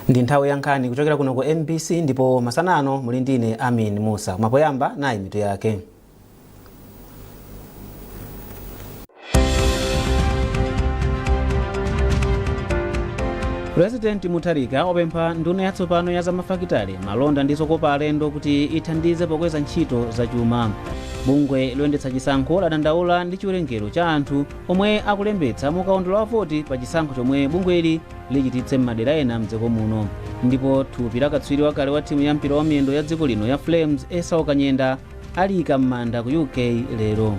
Ndi nthawi ya nkhani kuchokera kuno ku MBC, ndipo masana ano muli ndine Amin Musa. Koma poyamba, nayi mitu yake. Purezidenti Mutharika wapempha nduna yatsopano ya zamafakitale, malonda ndi zokopa alendo kuti ithandize pokweza ntchito zachuma. Bungwe loyendetsa chisankho ladandaula ndi chiwerengero cha anthu omwe akulembetsa mu kaundula wa voti pa chisankho chomwe bungweli lichititse m'madera ena mdziko muno. Ndipo thupi la katswiri wakale wa timu ya mpira wa miyendo ya dziko lino ya Flames, Esau Kanyenda, aliyika m'manda ku UK lero.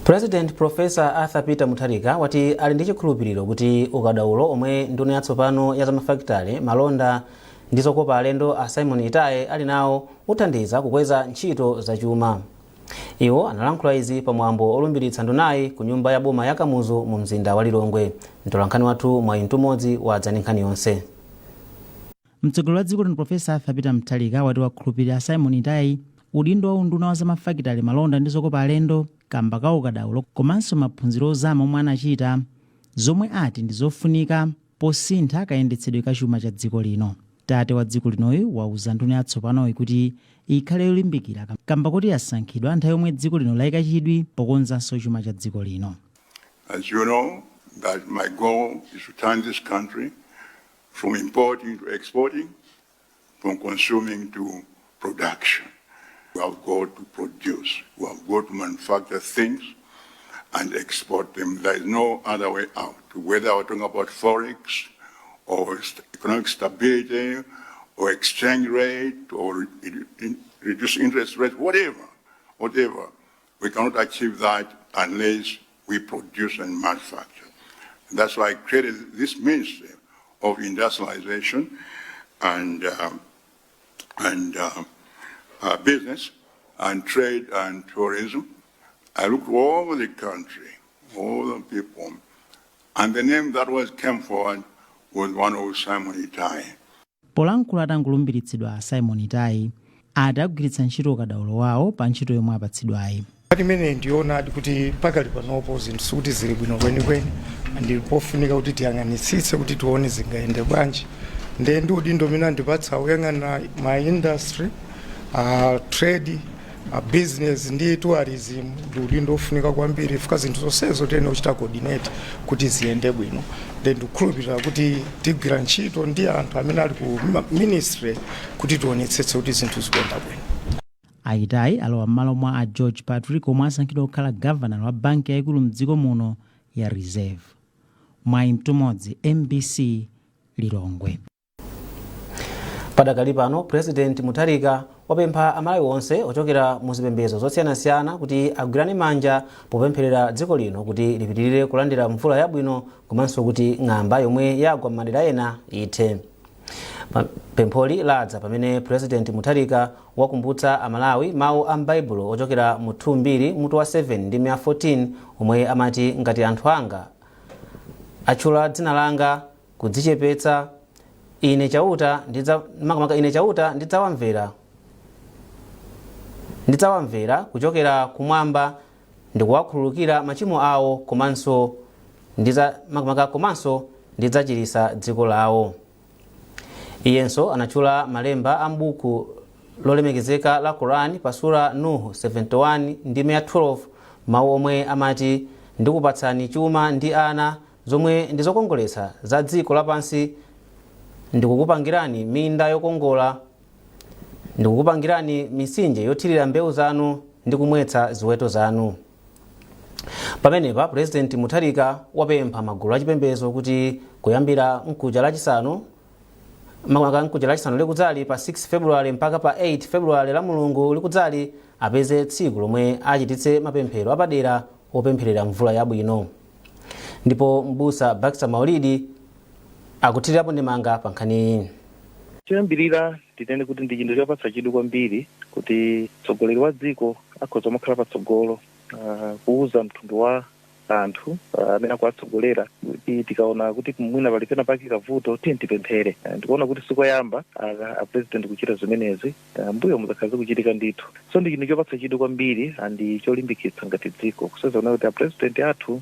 President Professor Arthur Peter Mutharika wati ali ndi chikhulupiriro kuti ukadaulo omwe nduna yatsopano ya zamafakitale, malonda ndi zokopa alendo a Simon Itaye ali nawo uthandiza kukweza ntchito zachuma. Iwo analankhula izi pa mwambo olumbiritsa ndunayi ku nyumba ya boma ya Kamuzu mu mzinda wa Lilongwe. Mtolankhani wathu Mwayi Mtumodzi wadza ndi nkhani yonse. Mtsogoleri wa dziko lino Professor Arthur Peter Mutharika wati wakhulupirira Simon Itaye udindo wa unduna wa zamafakitale, malonda ndi zokopa alendo kamba ka ukadaulo komanso maphunziro ozama omwe anachita, zomwe ati ndi zofunika posintha kayendetsedwe ka chuma cha dziko lino. Tate wa dziko linoyu wauza nduna yatsopanoyi kuti ikhale yolimbikira kamba kuti yasankhidwa nthawi yomwe dziko lino layika chidwi pokonzanso chuma cha dziko lino. As you know, that my goal is to turn this country from importing to exporting, from consuming to production. We have got to produce, we have got to manufacture things and export them. There is no other way out. Whether we're talking about forex or economic stability or exchange rate or reduce interest rate, whatever, whatever. We cannot achieve that unless we produce and manufacture. And that's why I created this Ministry of Industrialization and Business and Trade and Tourism. I looked all over the country, all the people, and the name that was came forward was one of Simon Itaye. Polankhula atangolumbiritsidwa, Simon Itaye ati agwiritsa ntchito ukadaulo wawo pa ntchito yomwe apatsidwayi. Imene ndionadi kuti pakali panopo zinthu sikuti zili bwino kwenikweni, ndi pofunika kuti tiyang'anitsitse kuti tione zingayende bwanji. Ndiye ndi udindo umene andipatsa kuyang'ana ma industry, trade, business ndi tourism, ndi udindo ofunika kwambiri fika zinthu zonsezo tiyene kuchita coordinate kuti ziyende bwino. Ndiye ndikukhulupirira kuti tigwira ntchito ndi anthu amene ali ku ministry kuti tionetsetse kuti zinthu zikuyenda bwino. A Itaye alowa m'malo mwa a George Patrick omwe asankhidwa kukhala gavanala wa banki yayikulu mdziko muno ya Reserve. Mwayi Mtumodzi, MBC, Lilongwe. Padakali pano, President Mutharika wapempha Amalawi onse ochokera mu zipembedzo zosiyanasiyana kuti agwirane manja popempherera dziko lino kuti lipitirire kulandira mvula yabwino komanso kuti ng'amba yomwe yagwa m'madera ena ithe. Pempholi ladza pamene President Mutharika wakumbutsa Amalawi mawu a m'Baibulo ochokera mu 2 Mbiri mutu wa 7 ndi 14 omwe amati, "Ngati anthu anga atchula dzina langa kudzichepetsa, ine Chauta ndidza makamaka ine Chauta ndidzawamvera kuchokera kumwamba ndikuwakhululukira machimo awo komanso ndidza makamaka komanso ndidzachiritsa dziko lawo." Iyenso anatchula malemba a m'buku lolemekezeka la Quran pa Sura Nuh 71 ndime ya 12, mawu omwe amati, "Ndikupatsani chuma ndi ana zomwe ndi zokongoletsa za dziko lapansi, ndikukupangirani minda yokongola, ndikukupangirani mitsinje yothirira mbewu zanu ndi kumwetsa ziweto zanu." Pamenepa President Mutharika wapempha magulu achipembedzo kuti kuyambira mkuja lachisanu, makamaka mkuja lachisanu likudzali pa 6 February mpaka pa 8 February la Mulungu likudzali, apeze tsiku lomwe achititse mapemphero apadera opempherera mvula yabwino. Ndipo Mbusa Baxter Maulidi akuthirirapo ndemanga pa nkhaniyi. Choyambirira tinene kuti ndi chinthu chopatsa chidwi kwambiri kuti mtsogoleri wa dziko akhoza kumakhala patsogolo kuuza mtundu wa Anthu amene akuwatsogolera kuti tikaona kuti mwina pali pena pake kavuto, tiye tipemphere. Ndikuona kuti sikoyamba a president kuchita zimenezi. Mbuyo muzakhala zikuchitika ndithu, so ndi chinthu chopatsa chidwi kwambiri and cholimbikitsa ngati dziko, kusonyeza kuona kuti a president athu,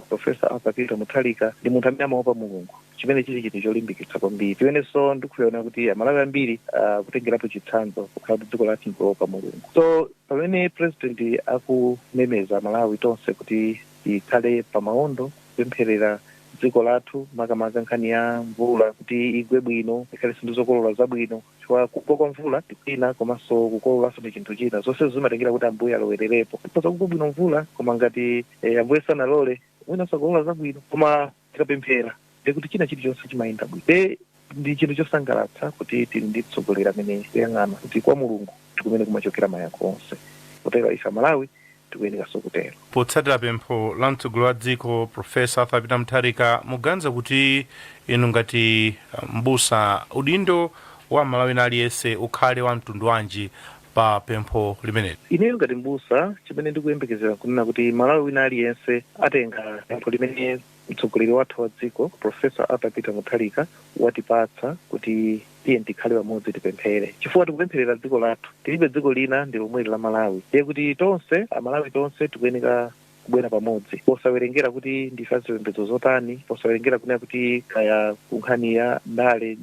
Professor Arthur Peter Mutharika, ndi munthu amene amaopa Mulungu, chimene chili chinthu cholimbikitsa kwambiri, chimenenso ndikuona kuti Amalawi ambiri kutengerapo chitsanzo kukhala kuti dziko lathu ndikuopa Mulungu. So pamene president akumemeza Malawi tonse kuti tikhale pamaondo kupempherera dziko lathu, makamaka nkhani ya mvula kuti igwe bwino, ikhalenso ndi zokolola zabwino, chifukwa kugwa kwa mvula kwina komanso kukololanso ndi chinthu china, zonse zimatengera kuti Ambuye alowererepo. Ikhoza kugwa bwino mvula, koma ngati Ambuye sanalole, mwina sakolola zabwino, koma tikapemphera ndikuti china chilichonse chimayenda bwino. De ndi chinthu chosangalatsa kuti tili ndi mtsogoleri amene kuyang'ana kuti kwa Mulungu ndikumene kumachokera mayankho onse, kotero ife Amalawi tikuyenekanso kutero. Potsatira pempho la mtsogoleri wa dziko Professor Arthur Peter Mutharika, muganiza kuti inu ngati mbusa, udindo wa Malawi na aliyense ukhale wa mtundu wanji pa pempho limeneli? Ineyo ngati mbusa, chimene ndikuyembekezera kunena kuti Malawi wina aliyense atenga pempho limene mtsogoleri wathu wa dziko Professor Arthur Peter Mutharika watipatsa kuti tiye tikhale pamodzi tipemphere, chifukwa tikupempherera dziko lathu. Tilibe dziko lina, ndi lomweli la Malawi. Ndiye kuti tonse Amalawi tonse tikuyeneka kubwera pamodzi, posawerengera kuti ndife azipembedzo zotani, posawerengera kunena kuti kaya kunkhani ya ndale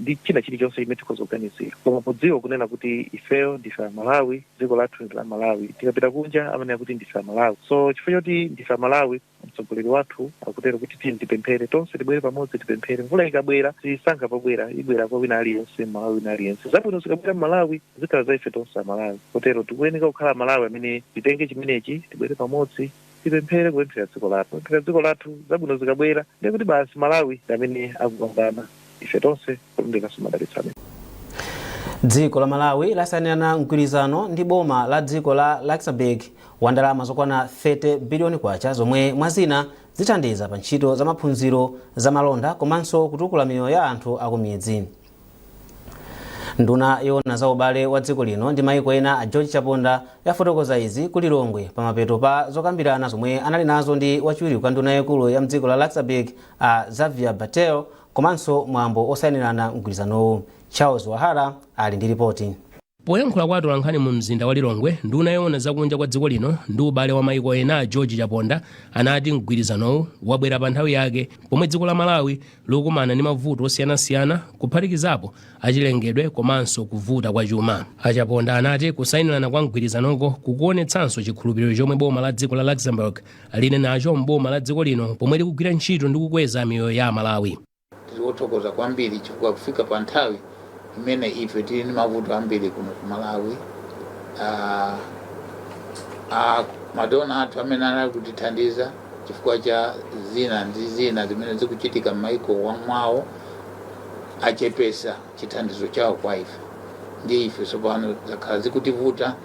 ndi china chilichonse chimene tikhoza kuganizira, koma podziwa kunena kuti ifeyo ndife Amalawi, dziko lathu ndi la Malawi. Tikapita kunja amanena kuti ndife Amalawi. So chifukwa choti ndife Amalawi, mtsogoleri wathu akutero kuti tiye tipemphere tonse, tibwere pamodzi tipemphere. Mvula ikabwera sisankha pobwera, ibwera kwa wina aliyense, Mmalawi wina aliyense. Zabwino zikabwera Mmalawi zikhala za ife tonse Amalawi, kotero tikuyeneka kukhala Amalawi amene titenge chimenechi, tibwere pamodzi tipemphere, kupemphera dziko lathu, kupemphera dziko lathu. Zabwino zikabwera ndiye kuti basi Malawi ndi amene akupambana, ife tonse kulundikanso madalitso amene. Dziko la Malawi lasayinirana mgwirizano ndi boma la dziko la Luxembourg wa ndalama zokwana 30 biliyoni kwacha, zomwe mwazina zithandiza pa ntchito za maphunziro, za malonda komanso kutukula miyoyo ya anthu akumidzi. Nduna yoona za ubale wa dziko lino ndi maiko ena a George Chaponda yafotokoza izi ku Lilongwe pamapeto pa zokambirana zomwe anali nazo ndi wachiwiri kwa nduna yaikulu ya mdziko la Luxembourg a Xavier Bettel komanso mwambo osayinirana mgwirizanowu. Charles Wahara ali ndi ripoti. Poyankhula kwa atolankhani mu mzinda wa Lilongwe, nduna yoona zakunja kwa dziko lino ndi ubale wa maiko ena George Chaponda anati mgwirizanowu wabwera pa nthawi yake pomwe dziko la Malawi likukumana ndi mavuto osiyanasiyana, kuphatikizapo achilengedwe komanso kuvuta kwa chuma. Achaponda anati kusayinirana kwa mgwirizanoko kukuonetsanso chikhulupiriro chomwe boma la dziko la Luxembourg lili nacho mboma la dziko lino pomwe likugwira ntchito ndi kukweza miyoyo ya Amalawi. Tili othokoza kwambiri chifukwa kufika pa nthawi imene ife tili ndi mavuto ambiri kuno ku Malawi, ma donor athu amene anali kutithandiza, chifukwa cha zina ndi zina zimene zikuchitika m'maiko mwawo, achepesa chithandizo chawo kwa ife. Ndiye ife tsopano zakhala zikutivuta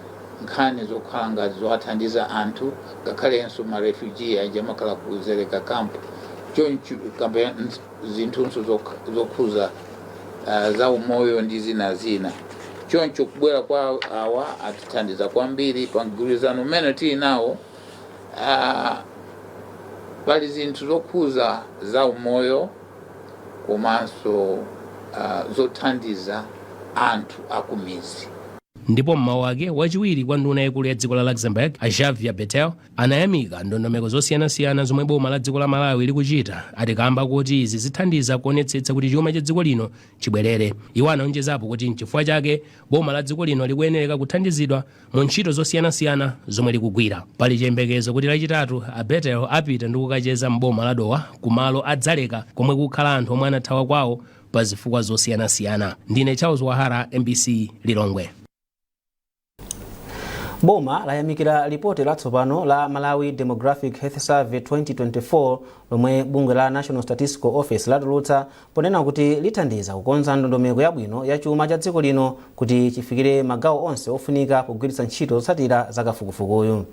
nkhani zokhala ngati zowathandiza anthu, ngakhalenso ma refugee aja amakhala ku Dzaleka camp choncho, kapena zinthunso zokhuza za umoyo ndi zina zina. Choncho kubwera kwa awa atithandiza kwambiri pa mgwirizano umene tili nawo. Pali zinthu zokhuza za umoyo komanso zothandiza anthu akumizi. Ndipo mmawu ake, wachiwiri kwa nduna yaikulu ya dziko la Luxembourg a Xavier Bettel anayamika ndondomeko zosiyanasiyana zomwe boma la dziko la Malawi likuchita, ati kamba kuti izi zithandiza kuonetsetsa kuti chuma cha dziko lino chibwerere. Iwo anaonjezapo kuti nchifukwa chake boma la dziko lino likuyenereka kuthandizidwa mu ntchito zosiyanasiyana zomwe likugwira. Pali chiyembekezo kuti Lachitatu a Bettel apita ndi kukacheza mboma la Dowa kumalo a Dzaleka komwe kukhala anthu omwe anathawa kwawo pa zifukwa zosiyanasiyana. Ndine Charles Wahara, MBC, Lilongwe. Boma layamikira lipoti latsopano la Malawi Demographic Health Survey 2024 lomwe bungwe la National Statistical Office latulutsa, ponena kuti lithandiza kukonza ndondomeko yabwino ya chuma cha dziko lino kuti chifikire magawo onse ofunika pogwiritsa ntchito zotsatira za kafukufukuyu.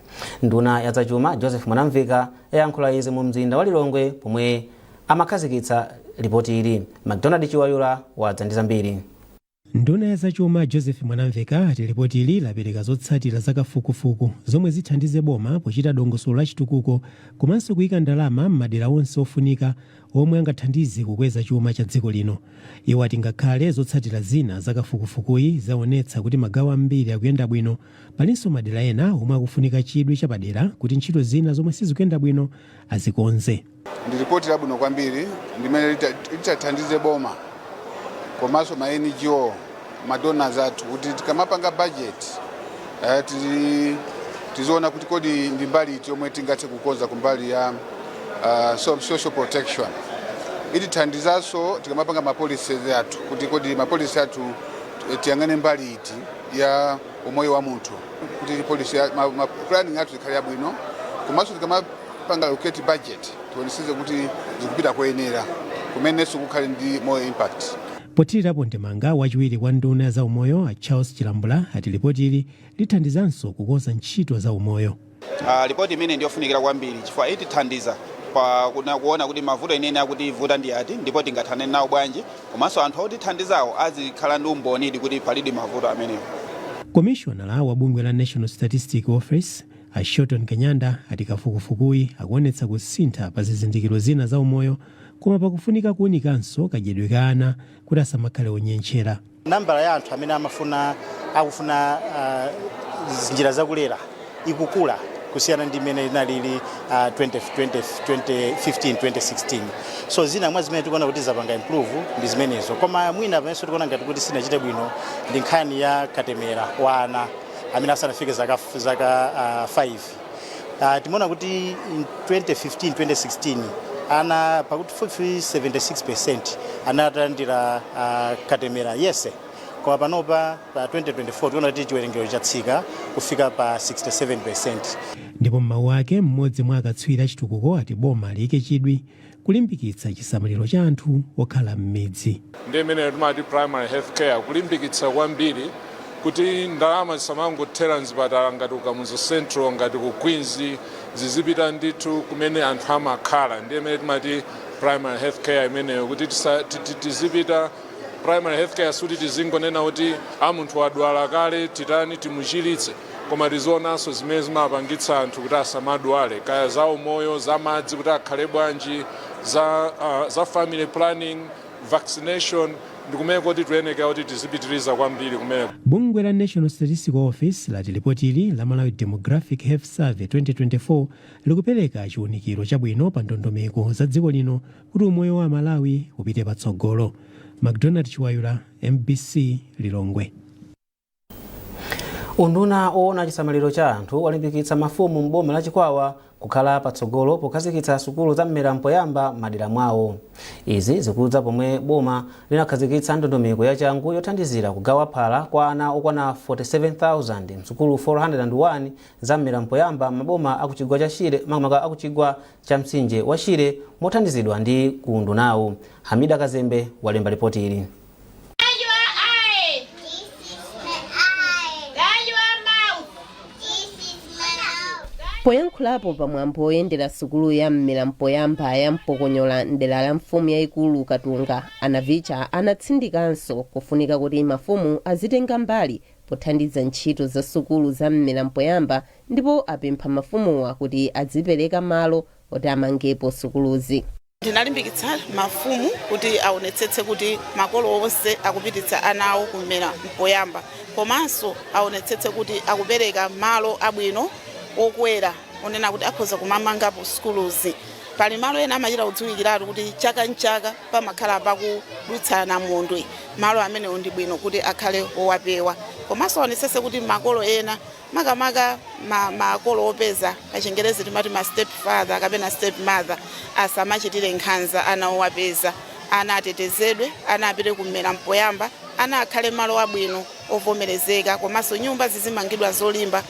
Nduna ya zachuma Joseph Mwanamveka yayankhula izi mu mzinda wa Lilongwe pomwe amakhazikitsa lipoti ili. McDonald Chiwayula wadza ndi zambiri. Nduna ya zachuma Joseph Mwanamveka ati ripoti ili lapereka zotsatira zakafukufuku zomwe zithandize boma pochita dongosolo la chitukuko komanso kuyika ndalama m'madera onse ofunika omwe angathandize kukweza chuma cha dziko lino. Iwo ati ngakhale zotsatira zina zakafukufukuyi zaonetsa kuti magawo ambiri akuyenda bwino, palinso madera ena omwe akufunika chidwi chapadera kuti ntchito zina zomwe sizikuyenda bwino azikonze. Ndi ripoti labwino kwambiri limene litathandize boma komanso ma NGO, ma donors athu, kuti tikamapanga budget tiziona kuti kodi ndi mbali iti yomwe tingathe kukonza kumbali ya social protection. Itithandizanso tikamapanga ma policies athu kuti kodi ma policy athu tiyang'ane mbali iti ya umoyo wa munthu, kuti policy ya, ma planning athu ikhale yabwino, komanso tikamapanga allocate budget tioneseze kuti zikupita koyenera kumenenso kukhale ndi more impact. Pothirirapo ndemanga, wachiwiri kwa nduna za umoyo a Charles Chilambula ati ripoti ili lithandizanso kukonza ntchito za umoyo. Ripoti imene ndiyofunikira kwambiri chifukwa itithandiza pa kuona kuti mavuto inene akuti vuta ndi ati ndipo tingathane nawo bwanji, komanso anthu otithandizawo azikhala ndi umbonidi kuti palidi mavuto amenewo. Komishonala wa bungwe la National Statistics Office a Shelton Kanyanda ati kafukufukuyi akuonetsa kusintha pa zizindikiro zina za umoyo, koma pakufunika kuwunikanso kadyedwe ka ana kuti asamakhale onyentchera. Nambala ya anthu amene amafuna akufuna njira zakulera ikukula kusiyana ndi imene inalili 20, 2015 2016. So zina mwa zimene tikuona kuti zapanga improve ndi zimenezo, koma mwina pamenenso tikuona ngati kuti sinachite bwino ndi nkhani ya katemera wa ana amene asanafike zaka 5. Timaona kuti in 2015 2016 ana pakuti 76% analandira katemera yese, koma panopa pa 2024 tikuona kuti chiwerengero chatsika kufika pa 67%. Ndipo m'mawu ake, mmodzi mwa akatswiri achitukuko ati boma liyike chidwi kulimbikitsa chisamaliro cha anthu okhala m'midzi. Ndi imene timati primary health care, kulimbikitsa kwambiri kuti ndalama zisamangothera mzipatala ngati ku Kamuzu Central, ngati ku Queens, zizipita ndithu kumene anthu amakhala. Ndi imene timati primary health care imeneyo, kuti tizipita primary health care, suti tizingonena kuti a munthu wadwala kale, titani, timuchiritse, koma tizionanso zimene zimapangitsa anthu kuti asamadwale, kaya za umoyo, za madzi kuti akhale bwanji, za family planning, vaccination. Ndi kumene kuti tiyenekera kuti tizipitiriza kwambiri kumeneko. Bungwe la National Statistical Office lati ripoti ili la Malawi Demographic Health Survey 2024 likupereka chiwunikiro chabwino pa ndondomeko za dziko lino kuti umoyo wa Malawi upite patsogolo. McDonald Chiwayula, MBC, Lilongwe. Unduna owona chisamaliro cha anthu walimbikitsa mafumu m'boma la Chikwawa kukhala patsogolo pokhazikitsa sukulu za mmera mpoyamba m'madera mwawo. Izi zikudza pomwe boma linakhazikitsa ndondomeko yachangu yothandizira kugawa phala kwa ana okwana 47,000 msukulu 401 za mmera mpoyamba m'maboma akuchigwa cha Shire, makamaka akuchigwa cha mtsinje wa Shire, mothandizidwa ndi ku undunawu. Hamida Kazembe walemba ripoti ili. Your eye. This is my eye. That your mouth. This is my mouth. Poyankhulapo pamwambo oyendera sukulu ya mmera mpoyamba ya Mpokonyola mdera la mfumu yayikulu Katunga, Anavicha anatsindikanso kufunika kuti mafumu azitenga mbali pothandiza ntchito za sukulu za mmera mpoyamba, ndipo apempha mafumuwa kuti azipereka malo oti amangepo sukuluzi. Ndinalimbikitsa mafumu kuti aonetsetse kuti makolo onse akupititsa ana awo kummera mpoyamba, komanso aonetsetse kuti akupereka malo abwino okwera onena kuti akhoza kumamangapo sukuluzi. Pali malo ena amachita kudziwikiratu kuti chaka nchaka pamakhala pakudutsana namondwe. Malo amenewo ndi bwino kuti akhale owapewa. Komanso aonetsetse kuti makolo ena, makamaka makolo opeza, pachingerezi timati ma step father kapena step mother, asamachitire nkhanza ana owapeza. Ana atetezedwe, ana apite kummera mpoyamba, ana akhale malo abwino ovomerezeka, komanso nyumba zizimangidwa zolimba,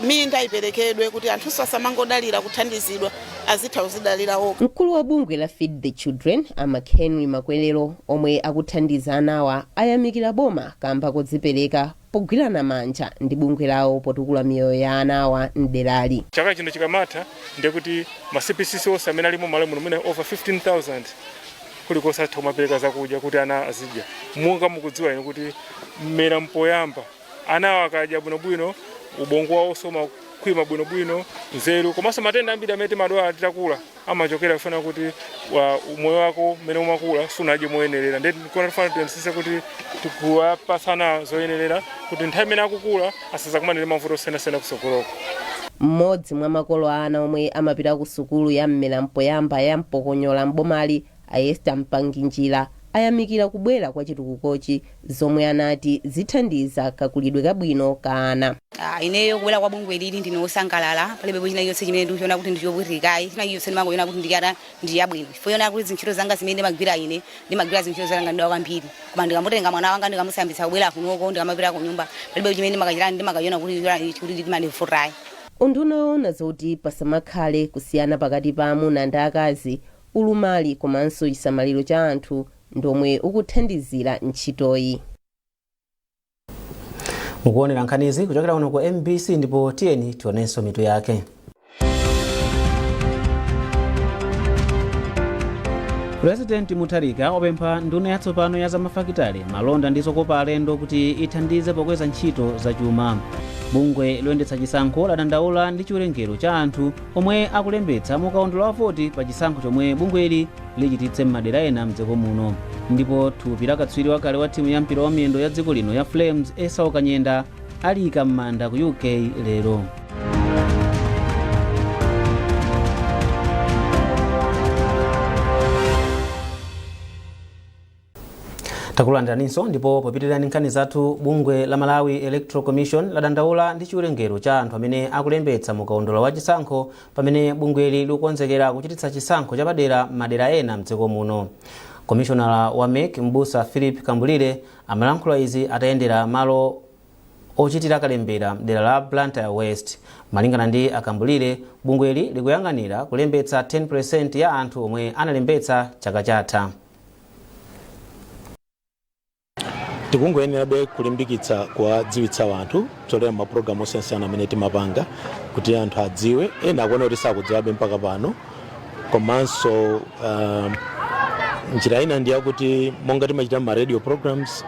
minda iperekedwe kuti anthunso asamangodalira kuthandizidwa, azitha kuzidalira okha. Mkulu wa bungwe la Feed the Children a McHenry Makwerero, omwe akuthandiza anawa, ayamikira boma kamba kodzipereka pogwirana manja ndi bungwe lawo potukula miyoyo ya anawa mderali. Chaka chino chikamatha, ndiye kuti ma CBCC onse amene alimo Malawi muno, mwina over 15,000, Kulikonse atha kumapereka zakudya kuti ana azidya. Monga mukudziwa inu kuti mmera mpoyamba, anawo akadya bwinobwino, ubongo wawonso umakhwima bwinobwino, nzeru, komanso matenda ambiri amene timadwala titakula amachokera kufuna kuti moyo wako mmene umakula sunadye moyenerera. Ndiye tikona tifuna tionetsetse kuti tikuwapatsa zoyenerera kuti nthawi imene akukula asazakumane ndi mavuto osiyanasiyana kutsogoloko. Mmodzi mwa makolo a ana omwe amapita ku sukulu ya mmera mpoyamba ya Mpokonyola mbomali, a Esther Mpanginjira, ayamikira kubwera kwa chitukukochi zomwe anati zithandiza kakulidwe kabwino ka ana. Ineyo kubwera kwa bungwe lili ndine wosangalala. Palibe china chilichonse chimene ndikuchiona kuti ndichopwetekayi. China chilichonse ndimangoiona kuti ndiyana ndiyabwino, chifukwa yona kuti zintchito zanga zimene ndimagwira, ine ndimagwira zintchito zanga ndidawa kwambiri, koma ndikamutenga mwana wanga ndikamusambitsa kubwera kunoko, ndikamapita ku nyumba, palibe chimene ndimakachita, ndimakachiona kuti ndimandivutayi. Unduna woona zoti pasamakhale kusiyana pakati pa amuna ndi akazi, ulumali komanso chisamaliro cha anthu ndomwe ukuthandizira ntchitoyi. Mukuonera nkhanizi kuchokera kuno ku MBC, ndipo tiyeni tionenso mitu yake. Purezidenti Mutharika wapempha nduna yatsopano ya zamafakitale, malonda ndi zokopa alendo kuti ithandize pokweza ntchito zachuma. Bungwe loyendetsa chisankho ladandaula ndi chiwerengero cha anthu omwe akulembetsa mukaundula wa voti pa chisankho chomwe bungweli lichititse m'madera ena mdziko muno. Ndipo thupi la katswiri wakale wa timu ya mpira wa miyendo ya dziko lino ya Flames, Esau Kanyenda, aliyika m'manda ku UK lero. Takulandiraninso, ndipo popitirira nkhani zathu, bungwe la Malawi Electoral Commission ladandaula ndi chiwerengero cha anthu amene akulembetsa mukaundula wa chisankho pamene bungweli likukonzekera kuchititsa chisankho chapadera m'madera ena mdziko muno. Komishonala wa MEC, Mbusa Philip Kambulire, amalankhula izi atayendera malo ochitira kalembera mdera la Blantyre West. Malingana ndi Akambulire, bungweli likuyang'anira kulembetsa 10% ya anthu omwe analembetsa chaka chatha. Tikungoyenerabe kulimbikitsa kuwadziwitsa anthu kudzera mapulogalamu osiyanasiyana amene timapanga kuti anthu adziwe. Ena akuona kuti sakudziwabe mpaka pano. Komanso njira ina ndi yakuti monga timachita ma radio programs,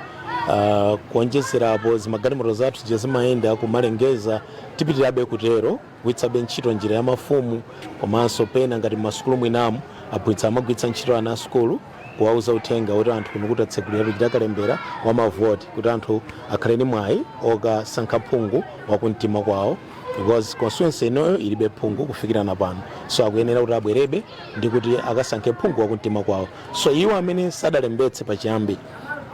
kuonjezerapo zimagalimoto zathu zija zimayenda kumalengeza, tipitirabe kutero, kugwiritsabe ntchito njira ya mafumu, komanso pena ngati mmasukulu mwinamu aphunzitsi amagwiritsa ntchito ana a sukulu kuwauza uthenga woti anthu kuno kuti atsegulira kuchita kalembera wa mavoti kuti anthu akhale ndi mwayi okasankha phungu wakumtima kwawo, because constituency inoyo ilibe phungu kufikira na pano, so akuyenera kuti abwerebe ndi kuti akasankhe phungu wakumtima kwawo. So iwo amene sadalembetse pachiyambi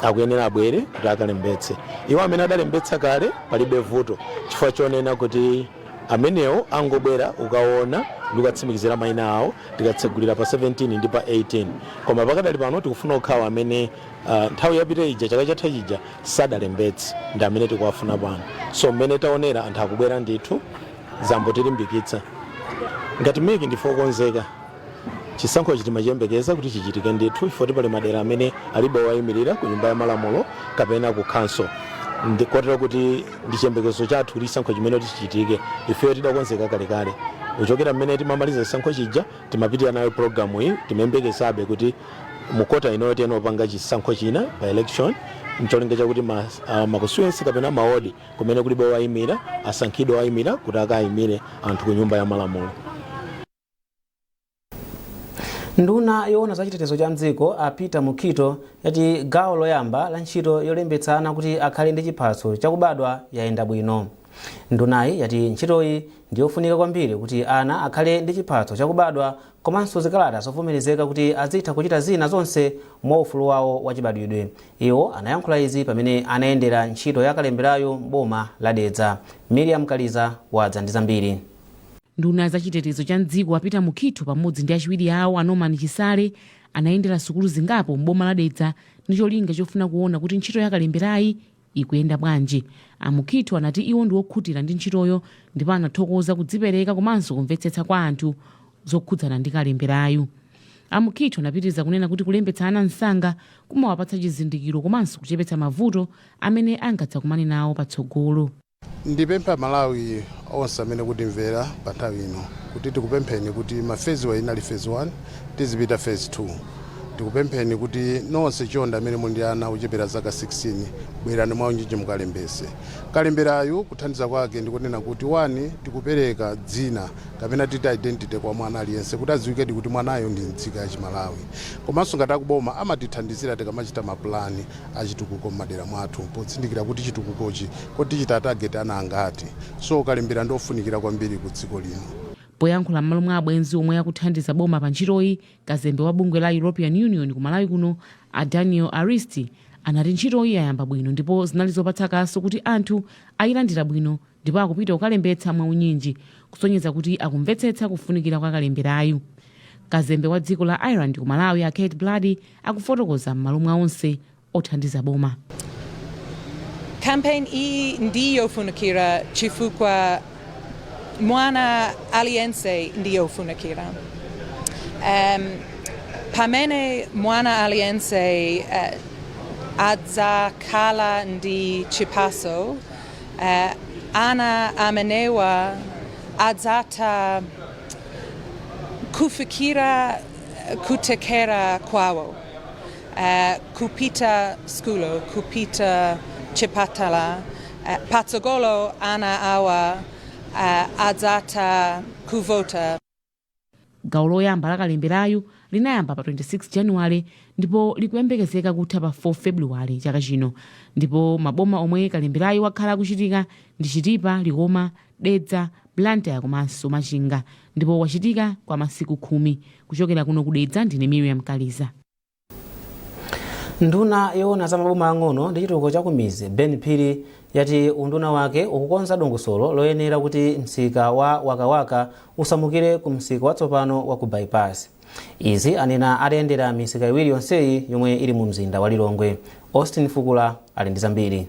akuyenera abwere kuti akalembetse. Iwo amene adalembetsa kale palibe vuto, chifukwa chonena kuti amenewo angobwera ukaona ndi kukatsimikizira mayina awo tikatsegulira pa 17 ndi pa 18. Koma pakadali pano tikufuna okhawo amene nthawi yapita ija, chaka chatha chija, sadalembetse ndi amene tikuwafuna pano. So mmene taonera anthu akubwera ndithu, zambotilimbikitsa. Ngati MEC ndife okonzeka. Chisankhochi timachiyembekeza kuti chichitike ndithu, chifukwa pali madera amene alibe owayimirira ku Nyumba ya Malamulo kapena ku council, kotero kuti ndi chiyembekezo chathu kuti chisankho chimene chichitike. Ifeyo tidakonzeka kalekale. Kuchokera mmene timamaliza chisankho chija timapitira nayo programu iyi. Timayembekezabe kuti mu kota inoyo tiyenera kupanga chisankho china by election mcholinga chakuti ma constituency kapena mawodi kumene kulibe owayimira asankhidwe owayimira kuti akayimire anthu ku Nyumba ya Malamulo. Nduna yoona za chitetezo cha mdziko, a Peter Mukhito, yati gawo loyamba la ntchito yolembetsa ana kuti akhale ndi chiphaso chakubadwa yayenda bwino. Ndunayi yati ntchitoyi ndiyofunika kwambiri kuti ana akhale ndi chiphaso chakubadwa komanso zikalata zovomerezeka kuti azitha kuchita zina zonse mwa ufulu wawo wachibadwidwe. Iwo anayankhula izi pamene anayendera ntchito ya kalemberayo m'boma la Dedza. Miriam Kaliza wadza ndi zambiri. Nduna za chitetezo cha mdziko a Peter Mukhito pamodzi ndi achiwiri awo a Norman Chisale anayendera sukulu zingapo m'boma la Dedza ndi cholinga chofuna kuona kuti ntchito ya kalemberayi ikuyenda bwanji. A Mukhito anati iwo ndi okhutira ndi ntchitoyo ndipo anathokoza kudzipereka komanso kumvetsetsa kwa anthu zokhudzana ndi kalemberayu. A Mukhito anapitiriza kunena kuti kulembetsa ana msanga kumawapatsa chizindikiro komanso kuchepetsa mavuto amene angadzakumane nawo patsogolo. Ndipempha Malawi onse amene kutimvera pa nthawi ino kuti tikupempheni kuti ma phase wa inali phase 1, tizipita phase 2. Tikupempheni kuti nonse chonde amene muli ndi ana ochepera zaka 16, bwerani mwaunyinji mukalembese. Kalemberayu kuthandiza kwake ndikunena kuti, 1, tikupereka dzina kapena titi identity kwa mwana aliyense kuti adziwikedi kuti mwanayo ndi nzika ya Chimalawi. Komanso ngati akuboma amatithandizira tikamachita mapulani achitukuko m'madera mwathu, potsindikira kuti chitukukochi koti tichita target ana angati. So kalembera ndiofunikira kwambiri ku dziko lino. Poyankhula m'malo mwa abwenzi omwe akuthandiza boma pa ntchitoyi, kazembe wa bungwe la European Union ku Malawi kuno, a Daniel Aristi, anati ntchitoyi yayamba bwino ndipo zinali zopatsa kaso kuti anthu ayilandira bwino ndipo akupita kukalembetsa mwaunyinji, kusonyeza kuti akumvetsetsa kufunikira kwa kalemberayu. Kazembe wa dziko la Ireland ku Malawi, a Kate Brady, akufotokoza m'malo mwa onse othandiza boma. Campaign iyi ndiyofunikira chifukwa mwana aliyense ndiyofunikira. Pamene mwana aliyense adzakhala ndi chiphaso, ana amenewa adzatha kufikira kuthekera kwawo, kupita sukulu, kupita chipatala. Patsogolo ana awa adzatha kuvota. Gawo loyamba la kalemberayu linayamba pa 26 Januwale ndipo likuyembekezeka kutha pa 4 Februwale chaka chino, ndipo maboma omwe kalemberayu wakhala akuchitika ndi Chitipa, Likoma, Dedza, Blantyre komanso Machinga, ndipo wachitika kwa masiku 10. Kuchokera kuno ku Dedza, ndine Miriam Kaliza. Nduna yoona za maboma ang'ono ndi chitukuko cha kumidzi, Ben Phiri, yati unduna wake ukukonza dongosolo loyenera kuti msika wa Wakawaka usamukire ku msika watsopano wa ku Bypass. Izi anena atayendera misika iwiri yonseyi yomwe ili mu mzinda wa Lilongwe. Austin Fukula ali ndi zambiri.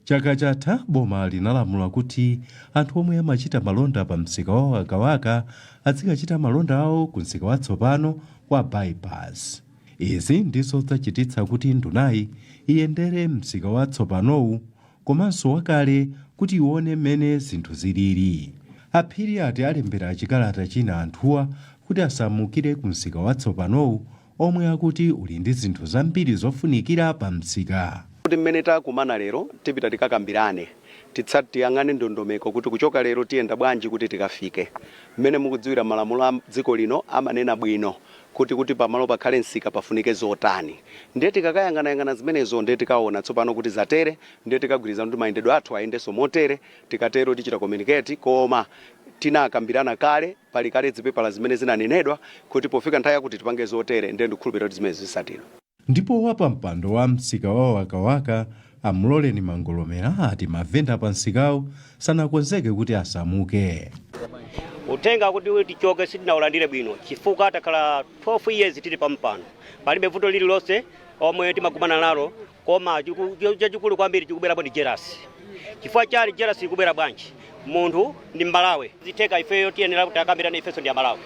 Chaka chatha boma linalamula kuti anthu omwe amachita malonda pa msika wa Wakawaka azikachita malonda awo ku msika watsopano wa Bypass. Izi ndizo zachititsa kuti ndunayi iyendere msika watsopanowu komanso wakale kuti ione mmene zinthu zilili. A Phiri ati alembera chikalata china anthuwa kuti asamukire ku msika watsopanowu omwe akuti uli ndi zinthu zambiri zofunikira pa msika. Kuti mmene takumana lero, tipita tikakambirane, tiyang'ane ndondomeko kuti kuchoka lero tiyenda bwanji kuti tikafike. Mmene mukudziwira, malamulo a dziko lino amanena bwino kuti pamalo pakhale msika pafunike zotani. Ndiye tikakayang'anayang'ana zimenezo, ndiye tikaona tsopano kuti zatere, ndiye tikagwirizana kuti mayendedwe athu ayendenso motere. Tikatero tichita communicate, koma tinakambirana kale, pali kale zipepala zimene zinanenedwa kuti pofika nthawi yakuti tipange zotere. Ndiye ndikukhulupirira kuti zimene zisatidwa. Ndipo wapampando wa msika wa Wakawaka, Amuloleni Mangolomera, ati mavenda pa msikawu sanakonzeke kuti asamuke. Uthenga kuti tichoke sitinaulandire bwino chifukwa takhala 12 years tili pampano, palibe vuto lililonse omwe timakumana nalo. Koma chachikulu kwambiri chikubwerapo ndi jealous. Chifukwa chani jealous ikubwera? Bwanji munthu ndi Mmalawi zitheka? Ifeyo tiyenera kuti akambirane, ifenso ndi Amalawi,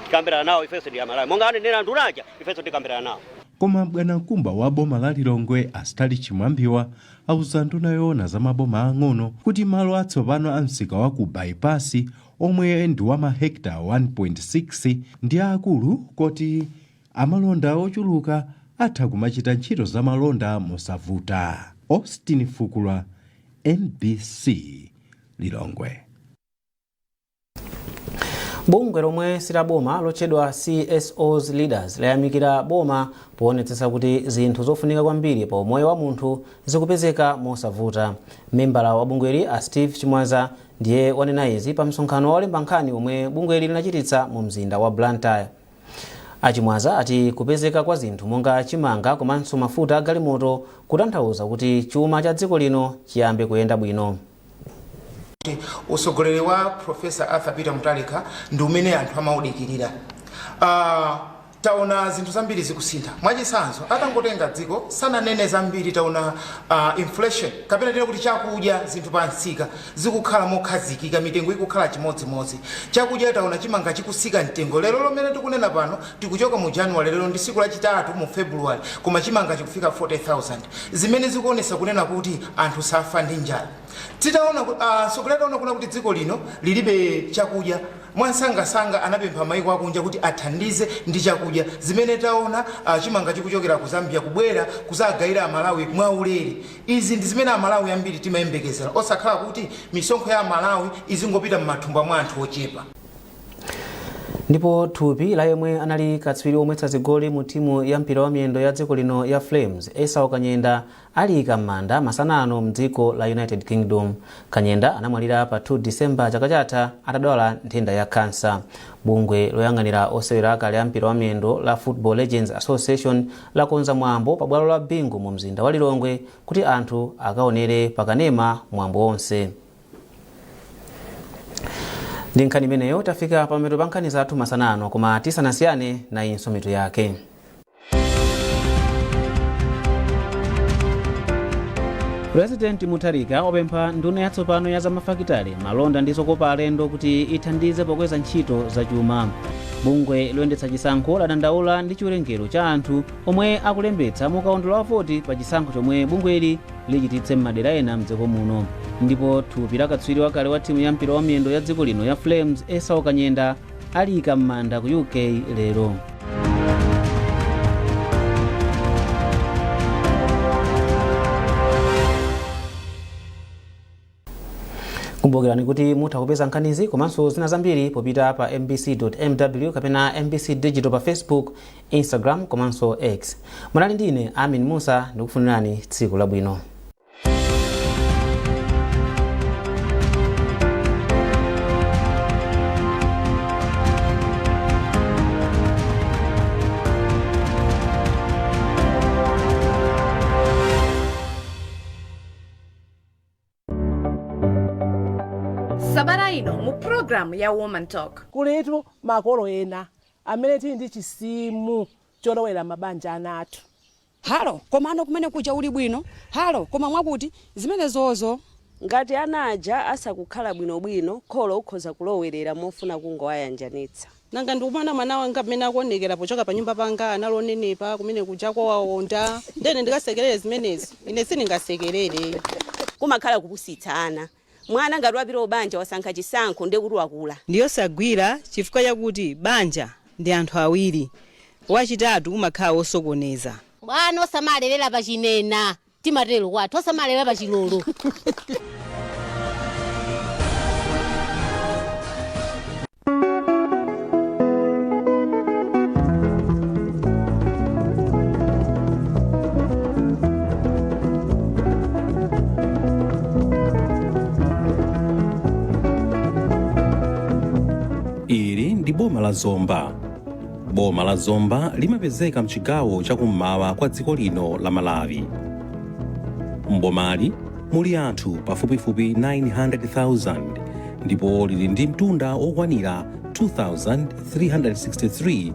tikambirana nawo. Ifenso ndi Amalawi, monga anenera anthu unaja, ifenso tikambirana nawo. Koma bwanamkubwa wa boma la Lilongwe, Astali Chimwambiwa, auza nduna yoona za maboma ang'ono kuti malo atsopano a msika wa ku Bypass, omwe ndi wa mahekita 1.6, ndi aakulu koti amalonda ochuluka atha kumachita ntchito za malonda mosavuta. Austin Fukula, MBC, Lilongwe. Bungwe lomwe silaboma lotchedwa CSOs Leaders layamikira boma poonetsetsa kuti zinthu zofunika kwambiri pa umoyo wa munthu zikupezeka mosavuta. Membala wa bungweli, a Steve Chimwaza, ndiye wanena izi pa msonkhano wolemba nkhani omwe bungweli linachititsa mu mzinda wa Blantyre. Achimwaza ati kupezeka kwa zinthu monga chimanga komanso mafuta a galimoto kutanthauza kuti chuma cha dziko lino chiyambe kuyenda bwino. Usogoleri wa Professor Arthur Peter Mutharika ndi umene anthu amaudikirira. Taona zinthu zambiri zikusintha. Mwachitsanzo, atangotenga dziko sananene zambiri, taona inflation, kapena tena kuti chakudya, zinthu pa msika zikukhala mokhazikika, mitengo ikukhala chimodzimodzi. Chakudya, taona chimanga chikusika mtengo. Lero lomene tikunena pano, tikuchoka mu January, lero ndi tsiku lachitatu mu February, koma chimanga chikufika 40,000, zimene zikuonesa kunena kuti anthu safa ndi njala. Titaona mtsogoleri ataona kuna kuti dziko lino lilibe chakudya. Mwansangasanga anapempha maiko akunja kuti athandize ndi chakudya, zimene taona chimanga chikuchokera ku Zambia kubwera kuzagayira Amalawi mwaulere. Izi ndi zimene Amalawi ambiri timayembekezera, osakhala kuti misonkho ya Amalawi izingopita m'mathumba mwa anthu ochepa. Ndipo thupi la yemwe anali katswiri omwetsa zigoli mu timu ya mpira wa miyendo ya dziko lino ya Flames, Esau Kanyenda, aliyika m'manda masana ano mdziko la United Kingdom. Kanyenda anamwalira pa 2 Disemba chaka chatha atadwala nthenda ya kansa. Bungwe loyang'anira osewera akale a mpira wa miyendo la Football Legends Association lakonza mwambo pa bwalo la Bingu mu mzinda wa Lilongwe kuti anthu akaonere pakanema mwambo wonse. Ndi nkhani imeneyo tafika pamapeto pa nkhani zathu masana ano, koma tisanasiyane, nayinso mitu yake. Purezidenti Mutharika wapempha nduna yatsopano ya zamafakitale, malonda ndi zokopa alendo kuti ithandize pokweza ntchito zachuma. Bungwe loyendetsa chisankho ladandaula ndi chiwerengero cha anthu omwe akulembetsa mu kaundula wa voti pa chisankho chomwe bungweli lichititse m'madera ena mdziko muno. Ndipo thupi la katswiri wakale wa timu ya mpira wa miyendo ya dziko lino ya Flames, Esau Kanyenda, aliyika m'manda ku UK lero. Kumbukirani kuti mutha kupeza nkhanizi komanso zina zambiri popita pa mbc.mw kapena MBC Digital pa Facebook, Instagram komanso X. Munali ndine Amin Musa, ndikufunirani tsiku labwino. Sabata ino mu programu ya Woman Talk. Kulitu makolo ena amene tili ndi chisimu cholowera mabanja ana athu. Halo, koma ano kumene kuja uli bwino? Halo, koma mwakuti zimenezozo. Ngati ana aja asakukhala bwinobwino, kholo ukhoza kulowerera mofuna kungowayanjanitsa. Nanga ndikumaona mwana wanga mmene akuonekera pochoka pa nyumba panga, anali onenepa, kumene kuja kwawawonda, ndene ndikasekerere zimenezi? Ine sindingasekerere. Kumakhala kupusitsa ana. Mwana ngati wapita ubanja, wasankha chisankho, ndekuti wakula. Ndiyosagwira chifukwa chakuti banja ndi anthu awiri, wachitatu umakhala wosokoneza. Mwana osamalelera pachinena, timatero kwathu, osamalelera pachilolo. Ili ndi boma la Zomba. Boma la Zomba limapezeka mchigawo chakummawa kwa dziko lino la Malawi. Mbomali muli anthu pafupifupi 900,000 ndipo lili ndi mtunda okwanira 2363.